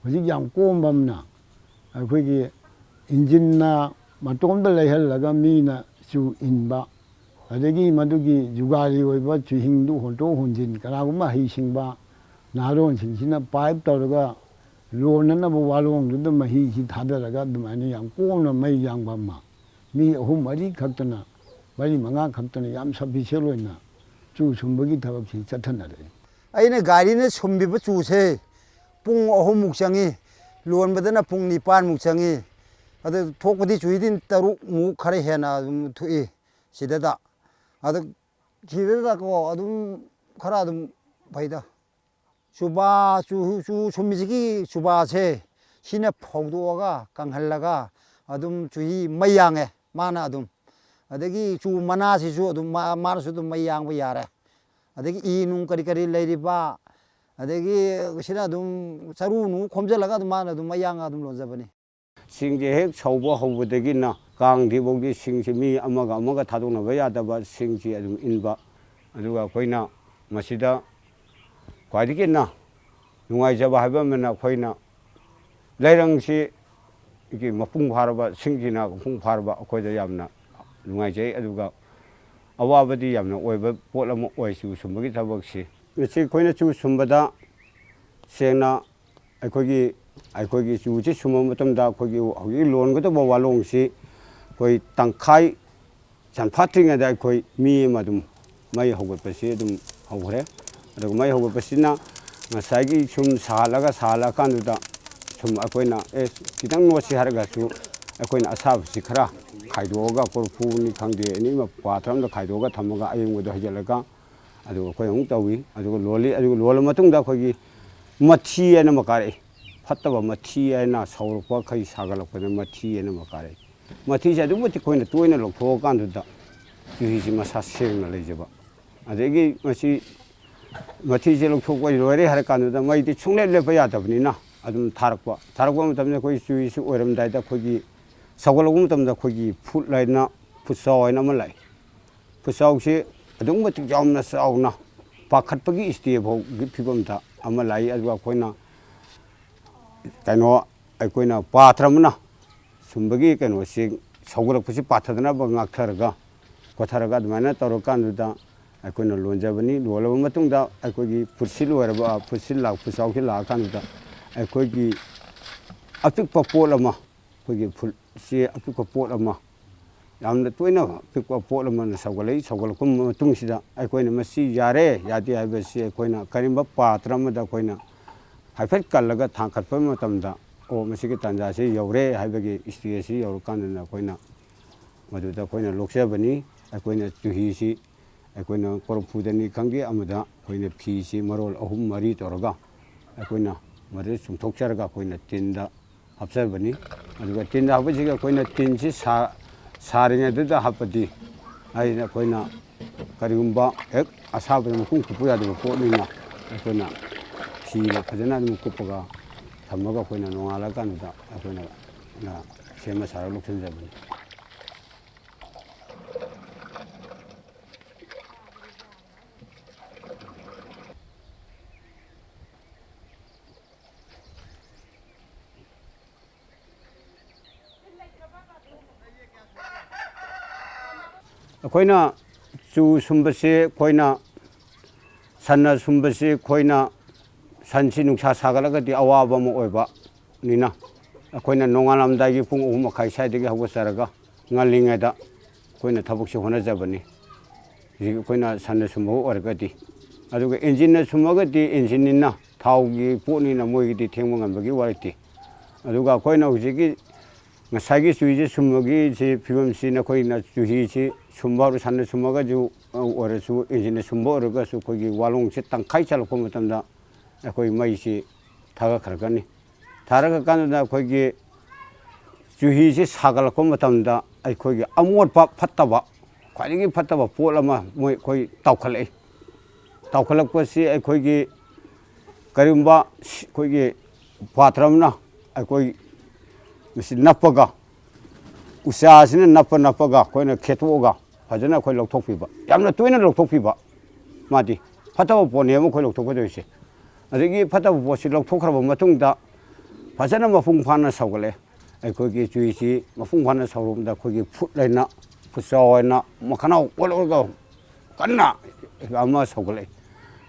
ꯍꯧꯖꯤꯛ ꯌꯥꯝ ꯀꯣꯝꯕ ꯑꯃꯅ, ꯑꯩꯈꯣꯏꯒꯤ ꯏꯟꯖꯤꯟꯅ ꯃꯇꯣꯝꯗ ꯂꯩꯍꯜꯂꯒ ꯃꯤꯅ ꯆꯨ ꯏꯟꯕ, ꯑꯗꯒꯤ ꯃꯗꯨꯒꯤ ꯖꯨꯒꯥꯂꯤ ꯑꯣꯏꯕ ꯆꯨꯍꯤꯡꯗꯨ ꯍꯣꯟꯇꯣꯛ ꯍꯣꯟꯖꯤꯟ, ꯀꯅꯥꯒꯨꯝꯕ ꯍꯩꯁꯤꯡꯕ ꯅꯍꯥꯔꯣꯟꯁꯤꯡꯁꯤꯅ ꯄꯥꯏꯞ ꯇꯧꯔꯒ ꯂꯣꯟꯅꯅꯕ ꯋꯥꯂꯣꯡꯗꯨꯗ ꯃꯍꯤꯁꯤ ꯊꯥꯗꯔꯒ ꯑꯗꯨꯃꯥꯏꯅ ꯌꯥꯝ ꯀꯣꯝꯅ ꯃꯩ ꯌꯥꯡꯕ ꯑꯃ, ꯃꯤ ꯑꯍꯨꯝ ꯃꯔꯤ ꯈꯛꯇꯅ, ꯃꯔꯤ ꯃꯉꯥ ꯈꯛꯇꯅ ꯌꯥꯝ ꯁꯐꯤꯁꯦꯟ ꯑꯣꯏꯅ ꯆꯨ ꯁꯨꯝꯕꯒꯤ ꯊꯕꯛꯁꯤ ꯆꯠꯊꯅꯔꯛꯏ꯫ ꯑꯩꯅ ꯒꯥꯔꯤꯅ ꯁꯨꯝꯕꯤꯕ ꯆꯨꯁꯦ ꯄꯨꯡ ꯑꯍꯨꯝꯃꯨꯛ ꯆꯪꯉꯤ, ꯂꯣꯟꯕꯗꯅ ꯄꯨꯡ ꯅꯤꯄꯥꯟꯃꯨꯛ ꯆꯪꯉꯤ꯫ ꯑꯗꯨ ꯊꯣꯛꯄꯗꯤ ꯆꯨꯍꯤꯗꯤ ꯇꯔꯨꯛꯃꯨꯛ ꯈꯔ ꯍꯦꯟꯅ ꯑꯗꯨꯝ ꯊꯣꯛꯏ ꯁꯤꯗꯗ꯫ ꯑꯗꯨ ꯁꯤꯗꯗꯀꯣ ꯑꯗꯨꯝ ꯈꯔ ꯑꯗꯨꯝ ꯐꯩꯗ꯫ ꯆꯨꯕꯥ, ꯆꯨ, ꯆꯨ ꯁꯨꯝꯃꯤꯁꯤꯒꯤ ꯆꯨꯕꯥꯁꯦ ꯁꯤꯅ ꯐꯧꯗꯣꯛꯑꯒ ꯀꯪꯍꯜꯂꯒ ꯑꯗꯨꯝ ꯆꯨꯍꯤ ꯃꯩ ꯌꯥꯡꯉꯦ ꯃꯥꯅ ꯑꯗꯨꯝ꯫ ꯑꯗꯒꯤ ꯆꯨ ꯃꯅꯥꯁꯤꯁꯨ ꯑꯗꯨꯝ ꯃꯥ-, ꯃꯥꯅꯁꯨ ꯑꯗꯨꯝ ꯃꯩ ꯌꯥꯡꯕ ꯌꯥꯔꯦ꯫ ꯑꯗꯒꯤ ꯏ ꯅꯨꯡ ꯀꯔꯤ ꯀꯔꯤ ꯂꯩꯔꯤꯕ, ꯑꯗꯒꯤ ꯁꯤꯅ ꯑꯗꯨꯝ ꯆꯔꯨ ꯅꯨꯡ ꯈꯣꯝꯖꯤꯜꯂꯒ ꯑꯗꯨꯝ ꯃꯥꯅ ꯑꯗꯨꯝ ꯃꯩ ꯌꯥꯡꯉꯒ ꯑꯗꯨꯝ ꯂꯣꯟꯖꯕꯅꯤ꯫ ꯁꯤꯡꯁꯦ ꯍꯦꯛ ꯁꯧꯕ ꯍꯧꯕꯗꯒꯤꯅ ꯀꯥꯡꯗ꯭ꯔꯤꯐꯥꯎꯒꯤ ꯁꯤꯡꯁꯦ ꯃꯤ ꯑꯃꯒ ꯑꯃꯒ ꯊꯥꯗꯣꯛꯅꯕ ꯌꯥꯗꯕ ꯁꯤꯡꯁꯤ ꯑꯗꯨꯝ ꯏꯟꯕ꯫ ꯑꯗꯨꯒ ꯑꯩꯈꯣꯏꯅ ꯃꯁꯤꯗ ꯈ꯭ꯋꯥꯏꯗꯒꯤ ꯍꯦꯟꯅ ꯅꯨꯡꯉꯥꯏꯖꯕ ꯍꯥꯏꯕ ꯑꯃꯅ, ꯑꯩꯈꯣꯏꯅ ꯂꯩꯔꯪꯁꯤ ꯒꯤ ꯃꯄꯨꯡ ꯐꯥꯔꯕ, ꯁꯤꯡꯁꯤꯅ ꯃꯄꯨꯡ ꯐꯥꯔꯕ, ꯑꯩꯈꯣꯏꯗ ꯌꯥꯝꯅ ꯅꯨꯡꯉꯥꯏꯖꯩ꯫ ꯑꯗꯨꯒ ꯑꯋꯥꯕꯗꯤ ꯌꯥꯝꯅ ꯑꯣꯏꯕ ꯄꯣꯠ ꯑꯃ ꯑꯣꯏ ꯆꯨ ꯁꯨꯝꯕꯒꯤ ꯊꯕꯛꯁꯤ꯫ ꯃꯁꯤ ꯑꯩꯈꯣꯏꯅ ꯆꯨ ꯁꯨꯝꯕꯗ ꯁꯦꯡꯅ ꯑꯩꯈꯣꯏꯒꯤ, ꯑꯩꯈꯣꯏꯒꯤ ꯆꯨꯁꯤ ꯁꯨꯝꯕ ꯃꯇꯝꯗ ꯑꯩꯈꯣꯏꯒꯤ ꯍꯧꯖꯤꯛ ꯂꯣꯟꯒꯗꯧꯕ ꯋꯥꯂꯣꯡꯁꯤ ꯑꯩꯈꯣꯏ ꯇꯪꯈꯥꯏ ꯆꯟꯐꯥꯠꯇ꯭ꯔꯤꯉꯩꯗ ꯑꯩꯈꯣꯏ ꯃꯤ ꯑꯃ ꯑꯗꯨꯝ ꯃꯩ ꯍꯧꯒꯠꯄꯁꯤ ꯑꯗꯨꯝ ꯍꯧꯈ꯭ꯔꯦ꯫ ꯑꯗꯨꯒ ꯃꯩ ꯍꯧꯒꯠꯄꯁꯤꯅ ꯉꯁꯥꯏꯒꯤ ꯁꯨꯝ ꯁꯥꯍꯜꯂꯒ, ꯁꯥꯍꯜꯂꯀꯥꯟꯗꯨꯗ ꯁꯨꯝ ꯑꯩꯈꯣꯏꯅ, "ꯑꯦ, ꯈꯤꯇꯪ ꯅꯣꯠꯁꯤ" ꯍꯥꯏꯔꯒꯁꯨ ꯑꯩꯈꯣꯏꯅ ꯑꯁꯥꯕꯁꯤ ꯈꯔ ꯈꯥꯏꯗꯣꯛꯑꯒ, ꯀꯣꯔꯐꯨꯅꯤ ꯈꯪꯗꯦ, ꯑꯦꯅꯤ ꯑꯃ ꯄꯥꯇ꯭ꯔ ꯑꯃꯗ ꯈꯥꯏꯗꯣꯛꯑꯒ ꯊꯝꯃꯒ ꯑꯌꯤꯡꯕꯗꯣ ꯍꯩꯖꯤꯜꯂꯒ ꯑꯗꯨꯒ ꯑꯩꯈꯣꯏ ꯑꯃꯨꯛ ꯇꯧꯏ꯫ ꯑꯗꯨꯒ ꯂꯣꯜꯂꯤ꯫ ꯑꯗꯨꯒ ꯂꯣꯜꯂ ꯃꯇꯨꯡꯗ ꯑꯩꯈꯣꯏꯒꯤ ꯃꯊꯤ ꯍꯥꯏꯅ ꯑꯃ ꯀꯥꯔꯛꯏ꯫ ꯐꯠꯇꯕ ꯃꯊꯤ ꯍꯥꯏꯅ ꯁꯧꯔꯛꯄꯈꯩ ꯁꯥꯒꯠꯂꯛꯄꯗ ꯃꯊꯤ ꯍꯥꯏꯅ ꯑꯃ ꯀꯥꯔꯛꯏ꯫ ꯃꯊꯤꯁꯦ ꯑꯗꯨꯛꯀꯤ ꯃꯇꯤꯛ ꯑꯩꯈꯣꯏꯅ ꯇꯣꯏꯅ ꯂꯧꯊꯣꯛꯑꯀꯥꯟꯗꯨꯗ ꯆꯨꯍꯤꯁꯤ ꯃꯁꯥ ꯁꯦꯡꯅ ꯂꯩꯖꯕ꯫ ꯑꯗꯒꯤ ꯃꯁꯤ ꯃꯊꯤꯁꯦ ꯂꯧꯊꯣꯛꯄ ꯂꯣꯏꯔꯦ ꯍꯥꯏꯔ ꯀꯥꯟꯗꯨꯗ ꯃꯩꯗꯤ ꯁꯨꯡꯂꯦꯞ ꯂꯦꯞꯄ ꯌꯥꯗꯕꯅꯤꯅ ꯑꯗꯨꯝ ꯊꯥꯔꯛꯄ꯫ ꯊꯥꯔꯛꯄ ꯃꯇꯝꯗ ꯑꯩꯈꯣꯏ ꯆꯨꯍꯤꯁꯤ ꯑꯣꯏꯔꯝꯗꯥꯏꯗ ꯑꯩꯈꯣꯏꯒꯤ ꯁꯧꯒꯠꯂꯛꯄ ꯃꯇꯝꯗ ꯑꯩꯈꯣꯏꯒꯤ ꯐꯨꯠ ꯍꯥꯏꯅ, ꯐꯨꯠꯆꯥꯎ ꯍꯥꯏꯅ ꯑꯃ ꯂꯥꯛꯏ꯫ ꯈꯨꯆꯥꯎꯁꯤ ꯑꯗꯨꯛꯀꯤ ꯃꯇꯤꯛ ꯌꯥꯝꯅ ꯆꯥꯎꯅ ꯄꯥꯈꯠꯄꯒꯤ stage ꯐꯥꯎꯒꯤ ꯐꯤꯕꯝꯗ ꯑꯃ ꯂꯥꯛꯏ꯫ ꯑꯗꯨꯒ ꯑꯩꯈꯣꯏꯅ ꯀꯩꯅꯣ, ꯑꯩꯈꯣꯏꯅ ꯄꯥꯊ꯭ꯔ ꯑꯃꯅ ꯁꯨꯝꯕꯒꯤ ꯀꯩꯅꯣꯁꯤ ꯁꯧꯒꯠꯂꯛꯄꯁꯤ ꯄꯥꯊꯗꯅꯕ ꯉꯥꯛꯊꯔꯒ ꯈꯣꯠꯊꯔꯒ ꯑꯗꯨꯃꯥꯏꯅ ꯇꯧꯔꯀꯥꯟꯗꯨꯗ ꯑꯩꯈꯣꯏꯅ ꯂꯣꯟꯖꯕꯅꯤ꯫ ꯂꯣꯜꯂꯕ ꯃꯇꯨꯡꯗ ꯑꯩꯈꯣꯏꯒꯤ ꯐꯨꯠꯁꯤ ꯂꯣꯏꯔꯕ, ꯐꯨꯠꯁꯤ ꯂꯥꯛ-, ꯐꯨꯠꯆꯥꯎꯁꯤ ꯂꯥꯛꯑꯀꯥꯟꯗꯨꯗ ꯑꯩꯈꯣꯏꯒꯤ ꯑꯄꯤꯛꯄ ꯄꯣꯠ ꯑꯃ, ꯑꯩꯈꯣꯏꯒꯤ ꯐꯨꯠꯁꯤ ꯑꯄꯤꯛꯄ ꯄꯣꯠ ꯑꯃ, ꯌꯥꯝꯅ ꯇꯣꯏꯅ ꯑꯄꯤꯛꯄ ꯄꯣꯠ ꯑꯃꯅ ꯁꯧꯒꯠꯂꯛꯏ꯫ ꯁꯧꯒꯠꯂꯛꯄ ꯃꯇꯨꯡꯁꯤꯗ ꯑꯩꯈꯣꯏꯅ ꯃꯁꯤ ꯌꯥꯔꯦ ꯌꯥꯗꯦ ꯍꯥꯏꯕꯁꯤ ꯑꯩꯈꯣꯏꯅ ꯀꯔꯤꯒꯨꯝꯕ ꯄꯥꯇ꯭ꯔ ꯑꯃꯗ ꯑꯩꯈꯣꯏꯅ ꯍꯥꯏꯐꯦꯠ ꯀꯜꯂꯒ ꯊꯥꯡꯒꯠꯄ ꯃꯇꯝꯗ, "ꯑꯣ, ꯃꯁꯤꯒꯤ ꯇꯥꯟꯖꯥꯁꯤ ꯌꯧꯔꯦ" ꯍꯥꯏꯕꯒꯤ stage ꯁꯤ ꯌꯧꯔꯀꯥꯟꯗꯅ ꯑꯩꯈꯣꯏꯅ ꯃꯗꯨꯗ ꯑꯩꯈꯣꯏꯅ ꯂꯣꯛꯆꯕꯅꯤ꯫ ꯑꯩꯈꯣꯏꯅ ꯆꯨꯍꯤꯁꯤ ꯑꯩꯈꯣꯏꯅ ꯀꯣꯔꯐꯨꯗꯅꯤ ꯈꯪꯗꯦ, ꯑꯃꯗ ꯑꯩꯈꯣꯏꯅ ꯐꯤꯁꯤ ꯃꯔꯣꯜ ꯑꯍꯨꯝ ꯃꯔꯤ ꯇꯧꯔꯒ ꯑꯩꯈꯣꯏꯅ ꯃꯗꯨꯗ ꯆꯨꯝꯊꯣꯛꯆꯔꯒ ꯑꯩꯈꯣꯏꯅ ꯇꯤꯟꯗ ꯍꯥꯞꯆꯕꯅꯤ꯫ ꯑꯗꯨꯒ ꯇꯤꯟꯗ ꯍꯥꯞꯄꯁꯤꯒ ꯑꯩꯈꯣꯏꯅ ꯇꯤꯟꯁꯤ ꯁꯥ-, ꯁꯥꯔꯤꯉꯩꯗꯨꯗ ꯍꯥꯞꯄꯗꯤ, ꯍꯥꯏꯗꯤ ꯑꯩꯈꯣꯏꯅ ꯀꯔꯤꯒꯨꯝꯕ ꯍꯦꯛ ꯑꯁꯥꯕꯗ ꯃꯈꯨꯝ ꯀꯨꯞꯄ ꯌꯥꯗꯕ ꯄꯣꯠꯅꯤꯅ, ꯑꯩꯈꯣꯏꯅ ꯐꯤꯅ ꯐꯖꯅ ꯑꯗꯨꯝ ꯀꯨꯞꯄꯒ ꯊꯝꯃꯒ ꯑꯩꯈꯣꯏꯅ ꯅꯣꯡꯉꯥꯜꯂꯀꯥꯟꯗꯨꯗ ꯑꯩꯈꯣꯏꯅ ꯁꯦꯝꯃ ꯁꯥꯔꯒ ꯂꯧꯁꯤꯟꯖꯕꯅꯤ꯫ ꯑꯩꯈꯣꯏꯅ ꯆꯨ ꯁꯨꯝꯕꯁꯤ, ꯑꯩꯈꯣꯏꯅ ꯁꯟꯅ ꯁꯨꯝꯕꯁꯤ, ꯑꯩꯈꯣꯏꯅ ꯁꯟꯁꯤ ꯅꯨꯡꯁꯥ ꯁꯥꯒꯠꯂꯒꯗꯤ ꯑꯋꯥꯕ ꯑꯃ ꯑꯣꯏꯕꯅꯤꯅ, ꯑꯩꯈꯣꯏꯅ ꯅꯣꯡꯉꯥꯜꯂꯝꯗꯥꯏꯒꯤ ꯄꯨꯡ ꯑꯍꯨꯝ ꯃꯈꯥꯏ ꯁ꯭ꯋꯥꯏꯗꯒꯤ ꯍꯧꯒꯠꯆꯔꯒ ꯉꯜꯂꯤꯉꯩꯗ ꯑꯩꯈꯣꯏꯅ ꯊꯕꯛꯁꯤ ꯍꯣꯠꯅꯖꯕꯅꯤ꯫ ꯍꯧꯖꯤꯛ ꯑꯩꯈꯣꯏꯅ ꯁꯟꯅ ꯁꯨꯝꯕ ꯑꯣꯏꯔꯒꯗꯤ, ꯑꯗꯨꯒ ꯏꯟꯖꯤꯟꯅ ꯁꯨꯝꯃꯒꯗꯤ, ꯏꯟꯖꯤꯟꯅꯤꯅ ꯊꯥꯎꯒꯤ ꯄꯣꯠꯅꯤꯅ ꯃꯣꯏꯒꯤꯗꯤ ꯊꯦꯡꯕ ꯉꯝꯕꯒꯤ ꯋꯥ ꯂꯩꯇꯦ꯫ ꯑꯗꯨꯒ ꯑꯩꯈꯣꯏꯅ ꯍꯧꯖꯤꯛꯀꯤ ꯉꯁꯥꯏꯒꯤ ꯆꯨꯍꯤꯁꯦ ꯁꯨꯝꯕꯒꯤꯁꯤ ꯐꯤꯕꯝꯁꯤ, ꯅꯈꯣꯏꯅ ꯆꯨꯍꯤꯁꯤ ꯁꯨꯝꯕ ꯑꯣꯏꯔꯣ, ꯁꯟꯅ ꯁꯨꯝꯃꯒꯁꯨ ꯑꯣꯏꯔꯁꯨ, ꯏꯟꯖꯤꯟꯅ ꯁꯨꯝꯕ ꯑꯣꯏꯔꯒꯁꯨ, ꯑꯩꯈꯣꯏꯒꯤ ꯋꯥꯂꯣꯡꯁꯦ ꯇꯪꯈꯥꯏ ꯆꯜꯂꯛꯄ ꯃꯇꯝꯗ ꯑꯩꯈꯣꯏ ꯃꯩꯁꯤ ꯊꯥꯒꯠꯈ꯭ꯔꯒꯅꯤ꯫ ꯊꯥꯔꯛꯑ ꯀꯥꯟꯗꯨꯗ ꯑꯩꯈꯣꯏꯒꯤ ꯆꯨꯍꯤꯁꯤ ꯁꯥꯒꯠꯂꯛꯄ ꯃꯇꯝꯗ ꯑꯩꯈꯣꯏꯒꯤ ꯑꯃꯣꯠꯄ, ꯐꯠꯇꯕ, ꯈ꯭ꯋꯥꯏꯗꯒꯤ ꯐꯠꯇꯕ ꯄꯣꯠ ꯑꯃ ꯃꯣꯏ, ꯑꯩꯈꯣꯏ ꯇꯥꯎꯈꯠꯂꯛꯏ꯫ ꯇꯥꯎꯈꯠꯂꯛꯄꯁꯤ ꯑꯩꯈꯣꯏꯒꯤ ꯀꯔꯤꯒꯨꯝꯕ ꯑꯩꯈꯣꯏꯒꯤ ꯄꯥꯇ꯭ꯔ ꯑꯃꯅ ꯑꯩꯈꯣꯏ ꯃꯁꯤ ꯅꯞꯄꯒ, ꯎꯆꯥꯁꯤꯅ ꯅꯞꯄ ꯅꯞꯄꯒ ꯑꯩꯈꯣꯏꯅ ꯈꯦꯠꯇꯣꯛꯑꯒ ꯐꯖꯅ ꯑꯩꯈꯣꯏ ꯂꯧꯊꯣꯛꯄꯤꯕ, ꯌꯥꯝꯅ ꯇꯣꯏꯅ ꯂꯧꯊꯣꯛꯄꯤꯕ꯫ ꯃꯥꯗꯤ ꯐꯠꯇꯕ ꯄꯣꯠꯅꯦꯕ ꯑꯩꯈꯣꯏ ꯂꯧꯊꯣꯛꯀꯗꯣꯏꯁꯦ꯫ ꯑꯗꯒꯤ ꯐꯠꯇꯕ ꯄꯣꯠꯁꯤ ꯂꯧꯊꯣꯛꯈ꯭ꯔꯕ ꯃꯇꯨꯡꯗ ꯐꯖꯅ ꯃꯄꯨꯡ ꯐꯥꯅ ꯁꯧꯒꯠꯂꯦ꯫ ꯑꯩꯈꯣꯏꯒꯤ ꯆꯨꯍꯤꯁꯤ ꯃꯄꯨꯡ ꯐꯥꯅ ꯁꯧꯔꯕꯗ ꯑꯩꯈꯣꯏꯒꯤ ꯐꯨꯠ ꯍꯥꯏꯅ, ꯐꯨꯠꯆꯥꯎ ꯍꯥꯏꯅ ꯃꯈꯅꯥꯎ ꯑꯣꯜꯂꯒ ꯀꯟꯅ ꯑꯃ ꯁꯧꯒꯠꯂꯛꯏ꯫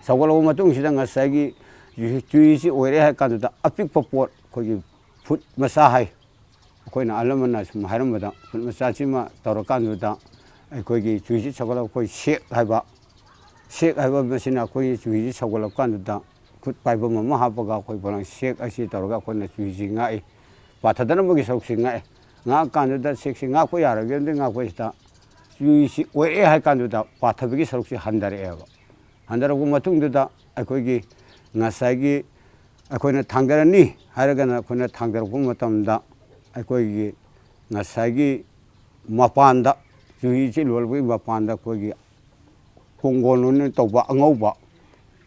ꯁꯧꯒꯠꯂꯕ ꯃꯇꯨꯡꯁꯤꯗ ꯉꯁꯥꯏꯒꯤ ꯆꯨꯍꯤ-, ꯆꯨꯍꯤꯁꯤ ꯑꯣꯏꯔꯦ ꯍꯥꯏ ꯀꯥꯟꯗꯨꯗ ꯑꯄꯤꯛꯄ ꯄꯣꯠ, ꯑꯩꯈꯣꯏꯒꯤ ꯐꯨꯠ ꯃꯆꯥ ꯍꯥꯏ, ꯑꯩꯈꯣꯏꯅ ꯑꯍꯜ ꯂꯃꯟꯅ ꯁꯨꯝ ꯍꯥꯏꯔꯝꯕꯗ, ꯐꯨꯠ ꯃꯆꯥꯁꯤꯃ ꯇꯧꯔꯀꯥꯟꯗꯨꯗ ꯑꯩꯈꯣꯏꯒꯤ ꯆꯨꯍꯤꯁꯤ ꯁꯧꯒꯠꯂꯒ ꯑꯩꯈꯣꯏ ꯁꯦꯛ ꯍꯥꯏꯕ, ꯁꯦꯛ ꯍꯥꯏꯕ ꯃꯁꯤꯅ ꯑꯩꯈꯣꯏꯒꯤ ꯆꯨꯍꯤꯁꯤ ꯁꯧꯒꯠꯂꯛꯄ ꯀꯥꯟꯗꯨꯗ ꯈꯨꯠ ꯄꯥꯏꯐꯝ ꯑꯃ ꯍꯥꯞꯄꯒ ꯑꯩꯈꯣꯏ ꯄꯣꯂꯥꯡ ꯁꯦꯛ ꯑꯁꯤ ꯇꯧꯔꯒ ꯑꯩꯈꯣꯏꯅ ꯆꯨꯍꯤꯁꯤ ꯉꯥꯛꯏ꯫ ꯄꯥꯊꯗꯅꯕꯒꯤ ꯁꯔꯨꯛꯁꯤ ꯉꯥꯛꯑꯦ꯫ ꯉꯥꯛꯑꯀꯥꯟꯗꯨꯗ ꯁꯦꯛꯁꯤ ꯉꯥꯛꯄ ꯌꯥꯔꯣꯏꯒꯦ ꯑꯃꯗꯤ ꯉꯥꯛꯄꯁꯤꯗ ꯆꯨꯍꯤꯁꯤ ꯑꯣꯏꯔꯛꯑꯦ ꯍꯥꯏ ꯀꯥꯟꯗꯨꯗ ꯄꯥꯊꯕꯒꯤ ꯁꯔꯨꯛꯁꯤ ꯍꯟꯊꯔꯛꯑꯦꯕ꯫ ꯍꯟꯊꯔꯛꯄ ꯃꯇꯨꯡꯗꯨꯗ ꯑꯩꯈꯣꯏꯒꯤ ꯉꯁꯥꯏꯒꯤ ꯑꯩꯈꯣꯏꯅ ꯊꯥꯡꯗꯔꯅꯤ ꯍꯥꯏꯔꯒꯅ ꯑꯩꯈꯣꯏꯅ ꯊꯥꯡꯗꯔꯛꯄ ꯃꯇꯝꯗ ꯑꯩꯈꯣꯏꯒꯤ ꯉꯁꯥꯏꯒꯤ ꯃꯄꯥꯟꯗ, ꯆꯨꯍꯤꯁꯤ ꯂꯣꯜꯂꯛꯄꯒꯤ ꯃꯄꯥꯟꯗ ꯑꯩꯈꯣꯏꯒꯤ ꯀꯣꯡꯒꯣꯟ ꯑꯣꯏꯅ ꯇꯧꯕ ꯑꯉꯧꯕ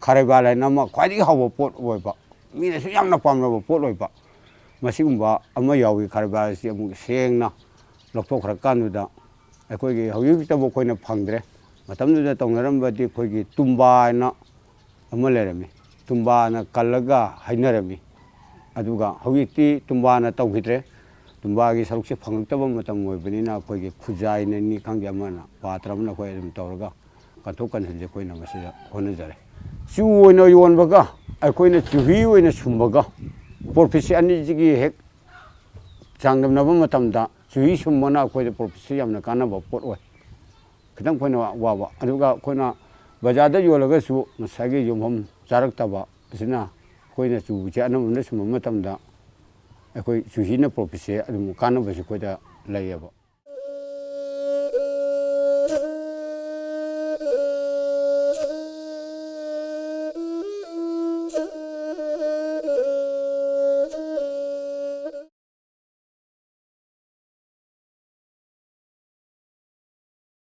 ꯈꯔꯥꯏꯕꯥꯜ ꯍꯥꯏꯅ ꯑꯃ ꯈ꯭ꯋꯥꯏꯗꯒꯤ ꯍꯥꯎꯕ ꯄꯣꯠ ꯑꯣꯏꯕ, ꯃꯤꯅꯁꯨ ꯌꯥꯝꯅ ꯄꯥꯝꯅꯕ ꯄꯣꯠ ꯑꯣꯏꯕ, ꯃꯁꯤꯒꯨꯝꯕ ꯑꯃ ꯌꯥꯎꯏ꯫ ꯈꯔꯥꯏꯕꯥꯜ ꯑꯁꯤ ꯑꯃꯨꯛ ꯁꯦꯡꯅ ꯂꯧꯊꯣꯛꯈ꯭ꯔꯀꯥꯟꯗꯨꯗ ꯑꯩꯈꯣꯏꯒꯤ ꯍꯧꯖꯤꯛꯇꯕꯨ ꯑꯩꯈꯣꯏꯅ ꯐꯪꯗ꯭ꯔꯦ꯫ ꯃꯇꯝꯗꯨꯗ ꯇꯧꯅꯔꯝꯕꯗꯤ ꯑꯩꯈꯣꯏꯒꯤ ꯇꯨꯝꯕꯥ ꯍꯥꯏꯅ ꯑꯃ ꯂꯩꯔꯝꯃꯤ꯫ ꯇꯨꯝꯕꯥꯅ ꯀꯜꯂꯒ ꯍꯩꯅꯔꯝꯃꯤ꯫ ꯑꯗꯨꯒ ꯍꯧꯖꯤꯛꯇꯤ ꯇꯨꯝꯕꯥꯅ ꯇꯧꯈꯤꯗ꯭ꯔꯦ꯫ ꯇꯨꯝꯕꯥꯒꯤ ꯁꯔꯨꯛꯁꯦ ꯐꯪꯉꯛꯇꯕ ꯃꯇꯝ ꯑꯣꯏꯕꯅꯤꯅ, ꯑꯩꯈꯣꯏꯒꯤ ꯈꯨꯖꯥꯏꯅꯅꯤ ꯈꯪꯗꯦ, ꯑꯃꯅ ꯄꯥꯇ꯭ꯔ ꯑꯃꯅ ꯑꯩꯈꯣꯏ ꯑꯗꯨꯝ ꯇꯧꯔꯒ ꯀꯟꯊꯣꯛ ꯀꯟꯁꯤꯟꯁꯦ ꯑꯩꯈꯣꯏꯅ ꯃꯁꯤꯗ ꯍꯣꯠꯅꯖꯔꯦ꯫ ꯆꯨ ꯑꯣꯏꯅ ꯌꯣꯟꯕꯒ ꯑꯩꯈꯣꯏꯅ ꯆꯨꯍꯤ ꯑꯣꯏꯅ ꯁꯨꯝꯕꯒ, ꯄ꯭ꯔꯣꯐꯤꯠꯁꯦ ꯑꯅꯤꯁꯤꯒꯤ ꯍꯦꯛ ꯆꯥꯡꯗꯝꯅꯕ ꯃꯇꯝꯗ ꯆꯨꯍꯤ ꯁꯨꯝꯕꯅ ꯑꯩꯈꯣꯏꯗ ꯄ꯭ꯔꯣꯐꯤꯠꯁꯦ ꯌꯥꯝꯅ ꯀꯥꯟꯅꯕ ꯄꯣꯠ ꯑꯣꯏ꯫ ꯈꯤꯇꯪ ꯑꯩꯈꯣꯏꯅ ꯋꯥꯕ, ꯑꯗꯨꯒ ꯑꯩꯈꯣꯏꯅ ꯕꯖꯥꯔꯗ ꯌꯣꯜꯂꯒꯁꯨ ꯉꯁꯥꯏꯒꯤ ꯌꯣꯟꯐꯝ ꯆꯥꯔꯛꯇꯕ ꯑꯁꯤꯅ, ꯑꯩꯈꯣꯏꯅ ꯆꯨꯁꯦ ꯑꯅꯝꯕꯅ ꯁꯨꯝꯕ ꯃꯇꯝꯗ ꯑꯩꯈꯣꯏ ꯆꯨꯍꯤꯅ ꯄ꯭ꯔꯣꯐꯤꯠꯁꯦ ꯑꯗꯨꯝ ꯀꯥꯟꯅꯕꯁꯦ ꯑꯩꯈꯣꯏꯗ ꯂꯩꯌꯦꯕ꯫